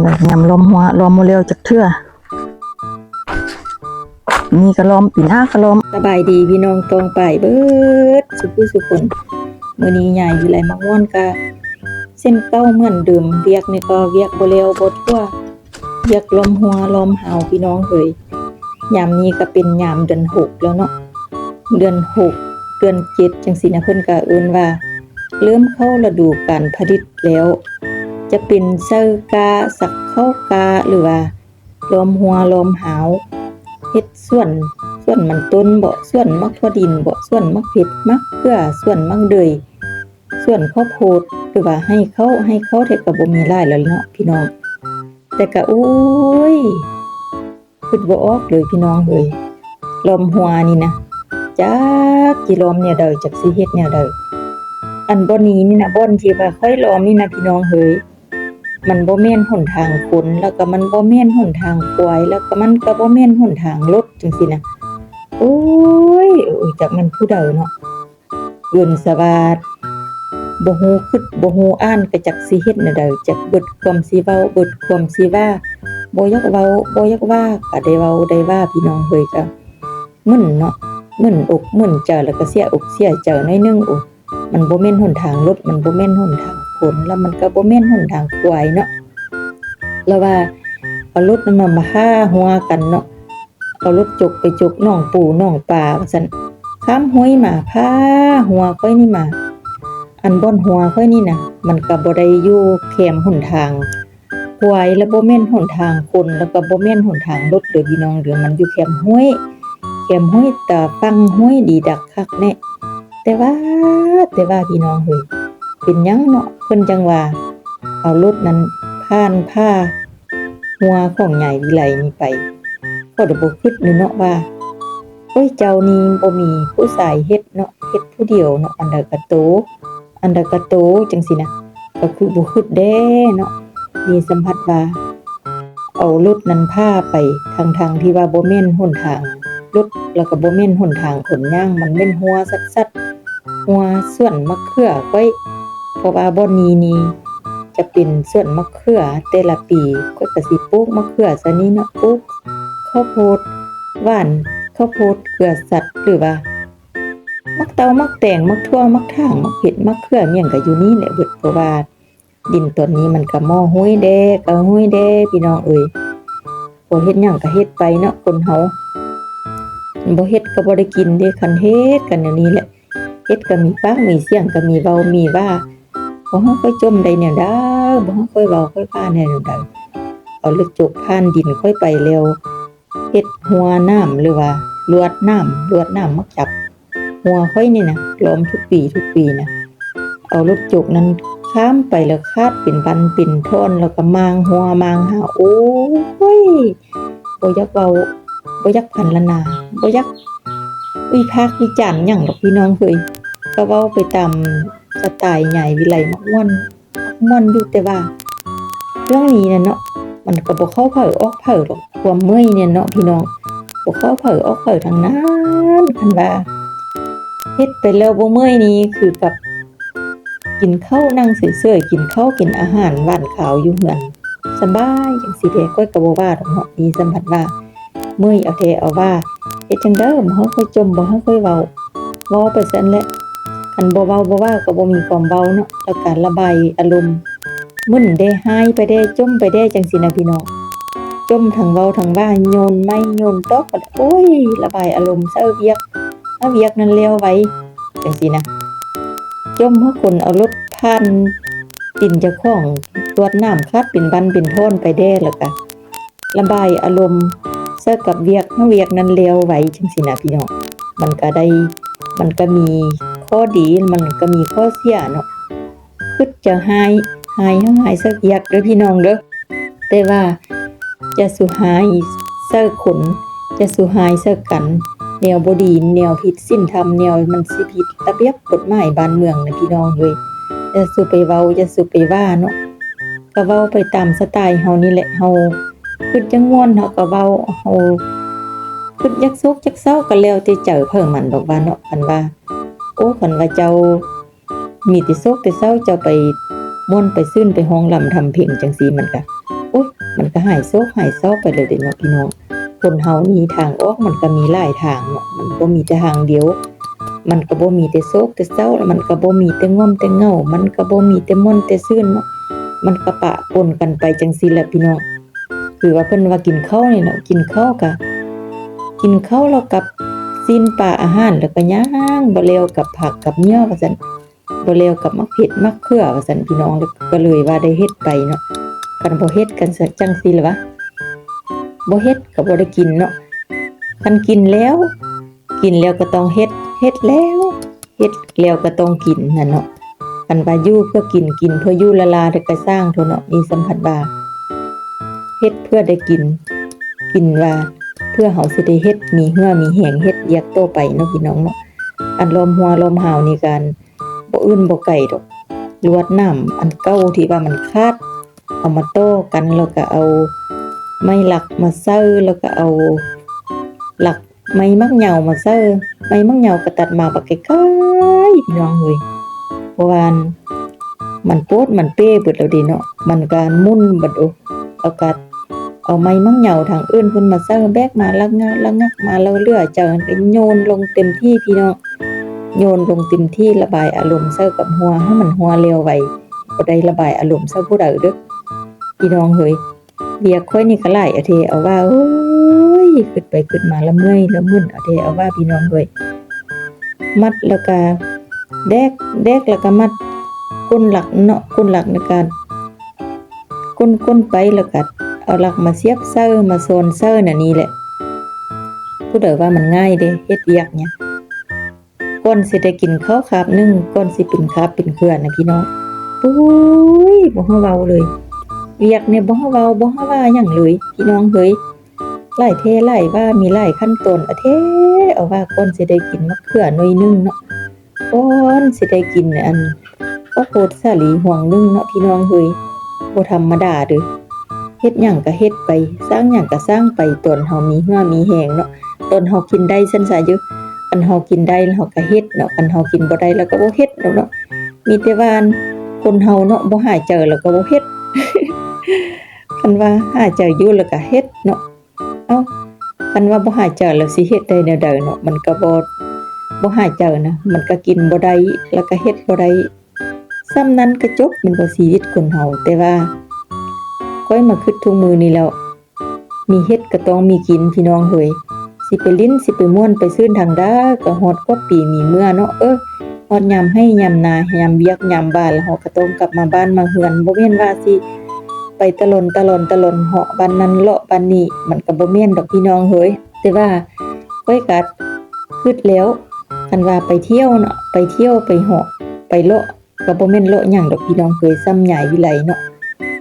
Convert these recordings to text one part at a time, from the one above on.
ຍາມລ້ອມຫົວ ລ້ອມບໍ່ແລ້ວຈັກເທື່ອ. ນີ້ກໍລ້ອມ ປີໜ້າກໍລ້ອມ. ສະບາຍດີພີ່ນ້ອງປ້ອງປາຍເບິດສູ່ຜູ້ສູ່ຄົນ. ມື້ນີ້ຍາຍວິໄລມາມ່ວນກະເຊັ່ນເກົ່າເໝືອນເດີມ, ວຽກນີ້ກໍວຽກບໍ່ແລ້ວບໍ່ທົ່ວ, ວຽກລ້ອມຫົວລ້ອມຫາວພີ່ນ້ອງເອີຍ. ຍາມນີ້ກໍເປັນຍາມເດືອນຫົກແລ້ວເນາະ, ເດືອນຫົກ ເດືອນເຈັດ ຈັ່ງຊີ້ນະ, ເພິ່ນກໍເອີ້ນວ່າເລີ່ມເຂົ້າລະດູການຜະລິດແລ້ວ. ຈະເປັນໃສ່ກ້າ ສັກເຂົ້າກ້າ ຫຼືວ່າ ລ້ອມຫົວລ້ອມຫາວ, ເຮັດສວນ ສວນມັນຕົ້ນເບາະ, ສວນໝາກຖົ່ວດິນເບາະ, ສວນໝາກເຜັດ ໝາກເຂືອ, ສວນໝາກເດືອຍ, ສວນເຂົ້າໂພດ ຫຼືວ່າໄຮ່ເຂົ້າ, ໄຮ່ເຂົ້າແທ້ກໍບໍ່ມີຫຼາຍແລ້ວເນາະພີ່ນ້ອງ. ແຕ່ກໍ ໂອ້ຍ ຄິດບໍ່ອອກເລີຍພີ່ນ້ອງເອີຍ, ລ້ອມຫົວນີ້ນະ ຈັກຊິລ້ອມແນວໃດ, ຈັກຊິເຮັດແນວໃດ. ອັນບ່ອນນີ້ນີ້ນະ, ບ່ອນທີ່ວ່າຂ້ອຍລ້ອມນີ້ນະ ພີ່ນ້ອງເອີຍ, ມັນບໍ່ແມ່ນຫົນທາງຄົນ ແລ້ວກໍມັນບໍ່ແມ່ນຫົນທາງຄວາຍ ແລ້ວກໍມັນກໍບໍ່ແມ່ນຫົນທາງລົດ ຈັ່ງຊີ້ນະ. ໂອ້ຍ ໂອ້ຍ ຈັກແມ່ນຜູ້ໃດເນາະ, ເອີ້ນສະວ່າບໍ່ຮູ້ຄິດ ບໍ່ຮູ້ອ່ານ ກໍຈັກຊິເຮັດແນວໃດ, ຈັກເບິດຄວາມຊິເວົ້າ ເບິດຄວາມຊິວ່າ, ບໍ່ຢາກເວົ້າ ບໍ່ຢາກວ່າ ກໍໄດ້ເວົ້າໄດ້ວ່າ ພີ່ນ້ອງເອີຍ. ກໍມຶນເນາະ, ມຶນອົກມຶນໃຈ ແລ້ວກໍເສຍອົກເສຍໃຈໜ້ອຍໜຶ່ງ. ໂອ້ ມັນບໍ່ແມ່ນຫົນທາງລົດ ມັນບໍ່ແມ່ນຫົນທາງຄົນ ແລ້ວມັນກໍບໍ່ແມ່ນຫົນທາງຄວາຍເນາະ. ລາວວ່າເອົາລົດນັ້ນມາ ມາພາຫົວກັນເນາະ, ເອົາລົດຈົກໄປຈົກໜອງປູໜອງປາວ່າຊັ້ນ, ຂ້າມຫ້ວຍມາ ພາຫົວຂ້ອຍນີ້ມາ. ອັນບ່ອນຫົວຂ້ອຍນີ້ນະ ມັນກໍບໍ່ໄດ້ຢູ່ແຄມຫົນທາງ ຄວາຍ ແລ້ວບໍ່ແມ່ນຫົນທາງຄົນ ແລ້ວກໍບໍ່ແມ່ນຫົນທາງລົດເດີພີ່ນ້ອງເດີ, ມັນຢູ່ແຄມຫ້ວຍ ແຄມຫ້ວຍ ຕາຝັ່ງຫ້ວຍດີດັກຄັກແນ່. ແຕ່ວ່າ ແຕ່ວ່າພີ່ນ້ອງເອີຍ, ເປັນຫຍັງເນາະ ເພິ່ນຈັ່ງວ່າເອົາລົດນັ້ນຜ່ານພາຫົວຂອງຍາຍວິໄລນີ້ໄປ? ເຂົາກໍບໍ່ຄິດເລີຍເນາະວ່າ ໂອ້ຍ ເຈົ້ານີ້ບໍ່ມີຜູ້ຊາຍເຮັດເນາະ, ເຮັດຜູ້ດຽວເນາະ, ອັນໃດກໍໂຕ ອັນໃດກໍໂຕ ຈັ່ງຊີ້ນະ, ກໍຄືບໍ່ຄິດແດ່ເນາະ. ນີ້ສຳຜັດວ່າເອົາລົດນັ້ນພາໄປ ທັງໆທີ່ວ່າບໍ່ແມ່ນຫົນທາງລົດ ແລ້ວກໍບໍ່ແມ່ນຫົນທາງຄົນຍ່າງ, ມັນແມ່ນຮົ້ວສັດໆ ຮົ້ວສວນມະເຂືອຂ້ອຍ. ເພາະວ່າບ່ອນນີ້ນີ້ຈະເປັນສວນມະເຂືອ, ແຕ່ລະປີຂ້ອຍກໍຊິປູກມະເຂືອຊະນີ້ເນາະ, ປູກເຂົ້າໂພດຫວານ, ເຂົ້າໂພດເກືອສັດ ຫຼືວ່າ ໝາກເຕົ້າ ໝາກແຕງ ໝາກຖົ່ວ ໝາກຖາງ ໝາກເຜັດ ໝາກເຂືອ ຫຍັງກໍຢູ່ນີ້ແຫຼະເບິດ. ເພາະວ່າດິນຕອນນີ້ມັນກໍໝໍ້ຫ້ວຍແດ່ ກໍຫ້ວຍແດ່ ພີ່ນ້ອງເອີຍ. ບໍ່ເຮັດຫຍັງກໍເຮັດໄປເນາະ ຄົນເຮົາ, ຄັນບໍ່ເຮັດກໍບໍ່ໄດ້ກິນເດ້. ຄັນເຮັດກັນແນວນີ້ແຫຼະ, ເຮັດກໍມີປາກມີສຽງ ກໍມີເວົ້າມີວ່າ, ບໍ່ໃຫ້ຂ້ອຍຈົ່ມໄດ້ແນວໃດ, ບໍ່ໃຫ້ຂ້ອຍເວົ້າຂ້ອຍວ່າແນວໃດ. ເອົາລົດຈົກຜ່ານດິນຂ້ອຍໄປແລ້ວ ເຮັດຮົ້ວໜາມ ຫຼືວ່າລວດໜາມ ລວດໜາມໝາກຈັບ. ຫົວຂ້ອຍນີ້ນະ ລ້ອມທຸກປີ ທຸກປີນະ, ເອົາລົດຈົກນັ້ນຂ້າມໄປ ແລ້ວຄາດເປັນບັ້ນເປັນທ່ອນ ແລ້ວກໍມ້າງຮົ້ວມ້າງຫາວ. ໂອ້ຍ ບໍ່ຢາກເວົ້າ ບໍ່ຢາກພັນລະນາ ບໍ່ຢາກວິພາກວິຈານຫຍັງດອກ ພີ່ນ້ອງເອີຍ. ກໍເວົ້າໄປຕາມສະໄຕຍາຍວິໄລ ມັກມ່ວນ ມ່ວນຢູ່, ແຕ່ວ່າເລື່ອງນີ້ນະເນາະ ມັນກໍບໍ່ເຂົ້າໃຜອອກໃຜດອກ. ຄວາມເມື່ອຍນີ້ເນາະ ພີ່ນ້ອງ, ບໍ່ເຂົ້າໃຜອອກໃຜທັງນັ້ນ. ຄັນວ່າເຮັດໄປແລ້ວບໍ່ເມື່ອຍນີ້ ຄືກັບກິນເຂົ້າ ນັ່ງເສີຍໆ ກິນເຂົ້າກິນອາຫານຫວານຄາວຢູ່ເຮືອນ ສະບາຍຈັ່ງຊີ້ແດ່ ຂ້ອຍກໍບໍ່ວ່າດອກເນາະ. ນີ້ສຳພັດວ່າເມື່ອຍເອົາແທ້ເອົາວ່າ, ເຮັດຈັ່ງໃດບໍ່ໃຫ້ຂ້ອຍຈົ່ມ ບໍ່ໃຫ້ຂ້ອຍເວົ້າ, ເວົ້າໄປຊັ້ນແຫຼະ. ຄັນບໍ່ເວົ້າບໍ່ວ່າກໍບໍ່ມີຄວາມເວົ້າເນາະ, ແລ້ວກໍລະບາຍອາລົມ, ມຶນແດ່ ຮ້າຍໄປແດ່ ຈົ່ມໄປແດ່ ຈັ່ງຊີ້ນະ ພີ່ນ້ອງ. ຈົ່ມທັງເວົ້າທັງວ່າ ໂຍນໄມ້ໂຍນຕອກ, ໂອ້ຍ ລະບາຍອາລົມໃສ່ວຽກ, ເອົາວຽກນັ້ນແລ້ວໄວ ຈັ່ງຊີ້ນະ. ຈົ່ມໃຫ້ຄົນເອົາລົດຜ່ານຕີນເຈົ້າຂອງ ລວດໜາມຄາດເປັນບັ້ນເປັນທ່ອນໄປແດ່, ແລ້ວກະລະບາຍອາລົມໃສ່ກັບວຽກ, ໃຫ້ວຽກນັ້ນແລ້ວໄວ ຈັ່ງຊີ້ນະ ພີ່ນ້ອງ. ມັນກະໄດ້ ມັນກະມີຂໍ້ດີ ມັນກະມີຂໍ້ເສຍເນາະ. ຄຶດຈະຮ້າຍ ຮ້າຍ ຮ້າຍໃສ່ວຽກເດີ ພີ່ນ້ອງເດີ, ແຕ່ວ່າ ຢ່າສູ່ຮ້າຍໃສ່ຄົນ, ຢ່າສູ່ຮ້າຍໃສ່ກັນ, ແນວບໍ່ດີ ແນວຜິດສິນທຳ, ແນວມັນຊິຜິດລະບຽບກົດໝາຍບ້ານເມືອງນະ ພີ່ນ້ອງເອີຍ. ຢ່າສູ່ໄປເວົ້າ ຢ່າສູ່ໄປວ່າເນາະ, ກໍເວົ້າໄປຕາມສະໄຕເຮົານີ້ແຫຼະ. ເຮົາຄຶດຈັ່ງມ່ວນເຮົາກໍເວົ້າ, ເຮົາຄຶດຢາກໂສກຢາກເສົ້າກໍແລ້ວແຕ່ໃຈໃຜມັນດອກວ່າເນາະ. ຄັນວ່າ ໂອ້ ຄັນວ່າເຈົ້າ ມີແຕ່ໂສກແຕ່ເສົ້າ, ເຈົ້າໄປມ່ວນໄປຊື່ນ ໄປຮ້ອງລຳທຳເພງຈັ່ງຊີ້ ມັນກະ ໂອ້ຍ ມັນກໍຫາຍໂສກຫາຍເສົ້າໄປແລ້ວເດ້ເນາະພີ່ນ້ອງ. ຄົນເຮົານີ້ທາງອອກມັນກໍມີຫຼາຍທາງເນາະ, ມັນບໍ່ມີແຕ່ທາງດຽວ, ມັນກໍບໍ່ມີແຕ່ໂສກແຕ່ເສົ້າ, ແລ້ວມັນກໍບໍ່ມີແຕ່ງ່ອມແຕ່ເຫງົາ, ມັນກໍບໍ່ມີແຕ່ມ່ວນແຕ່ຊື່ນເນາະ, ມັນກໍປະປົນກັນໄປຈັ່ງຊີ້ແຫຼະພີ່ນ້ອງ. ຄືວ່າເພິ່ນວ່າກິນເຂົ້ານີ້ເນາະ, ກິນເຂົ້າກະ ກິນເຂົ້າແລ້ວກັບຊີ້ນປາອາຫານ ແລ້ວກໍຍ່າງ ບໍ່ແລ້ວກັບຜັກກັບຫຍ້ວວ່າຊັ້ນ, ບໍ່ແລ້ວກັບໝາກເຜັດໝາກເຂືອວ່າຊັ້ນພີ່ນ້ອງ, ແລ້ວກໍເລີຍວ່າໄດ້ເຮັດໄປເນາະ. ຄັນບໍ່ເຮັດກັນຊະຈັ່ງຊີ້ລະວະ, ບໍ່ເຮັດກໍບໍ່ໄດ້ກິນເນາະ. ຄັນກິນແລ້ວ ກິນແລ້ວກໍຕ້ອງເຮັດ, ເຮັດແລ້ວ ເຮັດແລ້ວກໍຕ້ອງກິນຫັ້ນເນາະ. ຄັນວ່າຢູ່ເພື່ອກິນ, ກິນເພື່ອຢູ່ລ້າໆ ແລ້ວກໍຊ່າງເຖາະເນາະ. ນີ້ສຳພັດວ່າເຮັດເພື່ອໄດ້ກິນ, ກິນວ່າເພື່ອເຮົາຊິໄດ້ເຮັດ ມີເຫື່ອມີແຮງເຮັດວຽກຕໍ່ໄປເນາະ ພີ່ນ້ອງເນາະ. ອັນລ້ອມຮົ້ວລ້ອມຮາວນີ້ກະບໍ່ອື່ນບໍ່ໄກດອກ, ລວດໜາມອັນເກົ່າທີ່ວ່າມັນຂາດ ເອົາມາຕໍ່ກັນ ແລ້ວກໍເອົາໄມ້ຫຼັກມາໃສ່ ແລ້ວກໍເອົາຫຼັກໄມ້ໝາກເຫຍົາມາໃສ່. ໄມ້ໝາກເຫຍົາກໍຕັດມາບັກໄກໆ ພີ່ນ້ອງເອີຍ, ເພາະວ່າມັນໂປດມັນເປ້ເບິດແລ້ວເດ້ເນາະ, ມັນກໍໝຸ່ນເບິດ. ໂອ ແລ້ວກໍເອົາໄມ້ໝາກເຫຍົາທາງອື່ນເພິ່ນມາໃສ່, ແບກມາລະງາດລະງັກມາ ແລ້ວເຫຼືອໃຈກໍໂຍນລົງເຕັມທີ່ ພີ່ນ້ອງ, ໂຍນລົງເຕັມທີ່ ລະບາຍອາລົມໃສ່ກັບຮົ້ວ ໃຫ້ມັນຮົ້ວແລ້ວໄວ. ບໍ່ໄດ້ລະບາຍອາລົມໃສ່ຜູ້ໃດເດີ້ ພີ່ນ້ອງເອີຍ. ວຽກຂ້ອຍນີ້ກໍຫຼາຍອະເທ ເອົາວ່າເອີຍ, ຄິດໄປຄິດມາລະເມື່ອຍລະມຶນອະເທ ເອົາວ່າ ພີ່ນ້ອງເອີຍ. ມັດແລ້ວກະແດກ, ແດກແລ້ວກະມັດ ກົ້ນຫຼັກເນາະ, ກົ້ນຫຼັກໃນການ ກົ້ນໆໄປ ແລ້ວກະເອົາຫຼັກມາສຽບໃສ່ ມາສອນໃສ່ ແນວນີ້ແຫຼະ. ຜູ້ໃດວ່າມັນງ່າຍເດ້ ເຮັດວຽກນີ້ ກ່ອນຊິໄດ້ກິນເຂົ້າຄາບໜຶ່ງ, ກ່ອນຊິເປັນຄາບເປັນເຂືອນະ ພີ່ນ້ອງ. ໂອ້ຍ ບໍ່ໃຫ້ເວົ້າເລີຍ, ວຽກນີ້ບໍ່ໃຫ້ເວົ້າ ບໍ່ໃຫ້ວ່າຫຍັງເລີຍ ພີ່ນ້ອງເອີຍ. ຫຼາຍແທ້ຫຼາຍວ່າ ມີຫຼາຍຂັ້ນຕອນອະແທ້ ເອົາວ່າ ກ່ອນຊິໄດ້ກິນໝາກເຂືອໜ່ວຍໜຶ່ງເນາະ, ກ່ອນຊິໄດ້ກິນອັນ ໂອ້ໂຫ ສາລີຮວງໜຶ່ງເນາະ ພີ່ນ້ອງເອີຍ, ບໍ່ທຳມະດາເດີ້. ເຮັດຫຍັງກະເຮັດໄປ, ສ້າງຫຍັງກະສ້າງໄປ ຕອນເຮົາມີເຫື່ອມີແຮງເນາະ, ຕອນເຮົາກິນໄດ້ຊັ້ນຊະຢູ່. ຄັນເຮົາກິນໄດ້ແລ້ວເຮົາກະເຮັດເນາະ, ຄັນເຮົາກິນບໍ່ໄດ້ແລ້ວກໍບໍ່ເຮັດດອກເນາະ. ມີແຕ່ວ່າຄົນເຮົາເນາະ ບໍ່ຫາຍໃຈແລ້ວກໍບໍ່ເຮັດ, ຄັນວ່າຫາຍໃຈຢູ່ແລ້ວກໍເຮັດເນາະ. ເອົ້າ ຄັນວ່າບໍ່ຫາຍໃຈແລ້ວຊິເຮັດໄດ້ແນວໃດເນາະ, ມັນກໍບໍ່ ບໍ່ຫາຍໃຈນະ, ມັນກໍກິນບໍ່ໄດ້ ແລ້ວກໍເຮັດບໍ່ໄດ້. ສ່ຳນັ້ນກໍຈົບແມ່ນບໍ່ ຊີວິດຄົນເຮົາ. ແຕ່ວ່າຂ້ອຍມາຄິດທຸກມື້ນີ້ແລ້ວ ມີເຮັດກໍຕ້ອງມີກິນ ພີ່ນ້ອງເອີຍ. ຊິໄປຫຼິ້ນ ຊິໄປມ່ວນ ໄປຊື່ນທາງໃດ ກໍຮອດຄອບປີມີເມືອເນາະ. ເອີ ຮອດຍາມໄຮ່ຍາມນາ ຍາມວຽກຍາມຫວ່ານ ແລ້ວເຮົາກໍຕ້ອງກັບມາບ້ານມາເຮືອນ. ບໍ່ແມ່ນວ່າຊິໄປຕະຫຼອນ ຕະຫຼອນ ຕະຫຼອນ ເຫາະບ້ານນັ້ນເລາະບ້ານນີ້ ມັນກໍບໍ່ແມ່ນດອກ ພີ່ນ້ອງເອີຍ. ແຕ່ວ່າຂ້ອຍກໍຄິດແລ້ວ ຄັນວ່າໄປທ່ຽວເນາະ ໄປທ່ຽວ ໄປເຫາະ ໄປເລາະ ກໍບໍ່ແມ່ນເລາະຫຍັງດອກ ພີ່ນ້ອງເອີຍ, ສ່ຳຍາຍວິໄລເນາະ.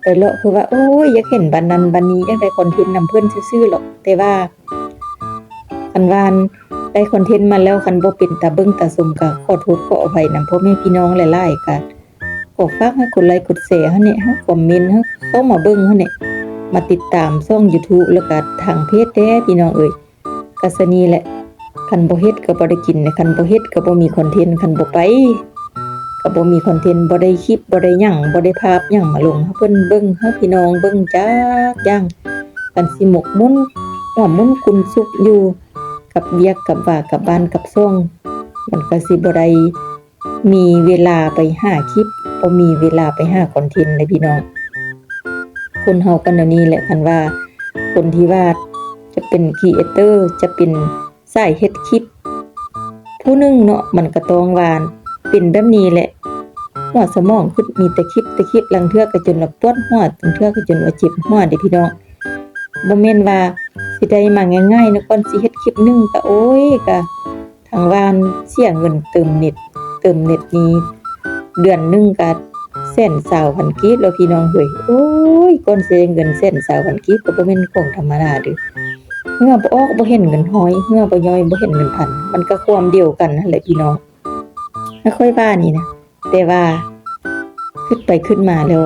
ໄປເລາະຄືວ່າ ໂອ້ຍ ຢາກເຫັນບ້ານນັ້ນບ້ານນີ້ ຢາກໄດ້ຄອນເທັນນຳເພິ່ນຊື່ໆ ຫຼອກ. ແຕ່ວ່າ ຄັນວ່າໄດ້ຄອນເທັນມາແລ້ວ ຄັນບໍ່ເປັນຕາເບິ່ງຕາຊົມ ກໍຂໍໂທດຂໍອະໄພນຳພໍ່ແມ່ພີ່ນ້ອງຫຼາຍໆ. ກໍຂໍຝາກໃຫ້ກົດໄລກົດແຊຫັ້ນແຫຼະ ໃຫ້ຄອມເມັນ ໃຫ້ເຂົ້າມາເບິ່ງຫັ້ນແຫຼະ ມາຕິດຕາມຊ່ອງຢູທູບ ແລ້ວກໍທາງເພຈແດ່ ພີ່ນ້ອງເອີຍ. ກໍຊະນີ້ແຫຼະ ຄັນບໍ່ເຮັດກໍບໍ່ໄດ້ກິນ, ຄັນບໍ່ເຮັດກໍບໍ່ມີຄອນເທັນ, ຄັນບໍ່ໄປກໍບໍ່ມີຄອນເທັນ, ບໍ່ໄດ້ຄລິບ ບໍ່ໄດ້ຫຍັງ ບໍ່ໄດ້ພາບຫຍັງມາລົງໃຫ້ເພິ່ນເບິ່ງ ໃຫ້ພີ່ນ້ອງເບິ່ງຈັກຢ່າງ. ຄັນຊິໝົກໝຸ່ນ ຫົວໝຸ່ນກຸນສຸກຢູ່ກັບວຽກກັບຫວ່າ ກັບບ້ານກັບຊ່ອງ ມັນກໍຊິບໍ່ໄດ້ ມີເວລາໄປຫາຄລິບ ບໍ່ມີເວລາໄປຫາຄອນເທັນເດ້ພີ່ນ້ອງ. ຄົນເຮົາກໍແນວນີ້ແຫຼະ, ຄັນວ່າຄົນທີ່ວ່າຈະເປັນຄຣີເອເຕີ ຈະເປັນສາຍເຮັດຄລິບຜູ້ໜຶ່ງເນາະ ມັນກໍຕ້ອງວ່າເປັນແບບນີ້ແຫຼະ. ຫົວສະໝອງຄຶດມີແຕ່ຄລິບ ແຕ່ຄລິບ, ລາງເທື່ອກໍຈົນວ່າປວດຫົວ, ລາງເທື່ອກໍຈົນວ່າເຈັບຫົວເດ້ພີ່ນ້ອງ. ບໍ່ແມ່ນວ່າຊິໄດ້ມາງ່າຍໆເນາະ, ກ່ອນຊິເຮັດຄລິບໜຶ່ງກໍ ໂອ້ຍ ກໍ ທາງບ້ານເສຍເງິນເຕີມເນັດ ເຕີມເນັດນີ້ເດືອນໜຶ່ງກໍແສນຊາວພັນກີບແລ້ວ ພີ່ນ້ອງເອີຍ. ໂອ້ຍ ກ່ອນຊິໄດ້ເງິນແສນຊາວພັນກີບກໍບໍ່ແມ່ນຂອງທຳມະດາເດີ້. ເຫື່ອບໍ່ອອກບໍ່ເຫັນເງິນຮ້ອຍ ເຫື່ອບໍ່ຍ້ອຍບໍ່ເຫັນເງິນພັນ ມັນກໍຄວາມດຽວກັນຫັ້ນແຫຼະ ພີ່ນ້ອງ. ແລ້ວຂ້ອຍວ່ານີ້ນະ ແຕ່ວ່າຄິດໄປຄິດມາແລ້ວ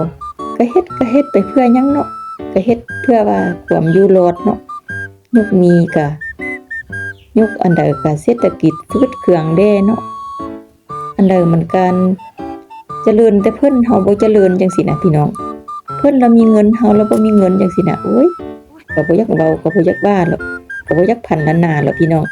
ກໍເຮັດ ກໍເຮັດໄປເພື່ອຫຍັງເນາະ? ກໍເຮັດເພື່ອວ່າຄວາມຢູ່ລອດເນາະ. ຍຸກນີ້ກະ ຍຸກອັນໃດກະເສດຖະກິດຝືດເຄືອງແດ່ເນາະ, ອັນໃດມັນການຈະເລີນແຕ່ເພິ່ນ ເຮົາບໍ່ຈະເລີນຈັ່ງຊີ້ນະພີ່ນ້ອງ. ເ ພິ່ນລະມີເງິນ ເຮົາລະບໍ່ມີເງິນ ຈັ່ງຊີ້ນະ. ໂອ້ຍ ກໍບໍ່ຢາກເວົ້າ ກໍບໍ່ຢາກວ່າແຫຼະ ກໍບໍ່ຢາກພັນລະນາແຫຼະພີ່ນ້ອງ.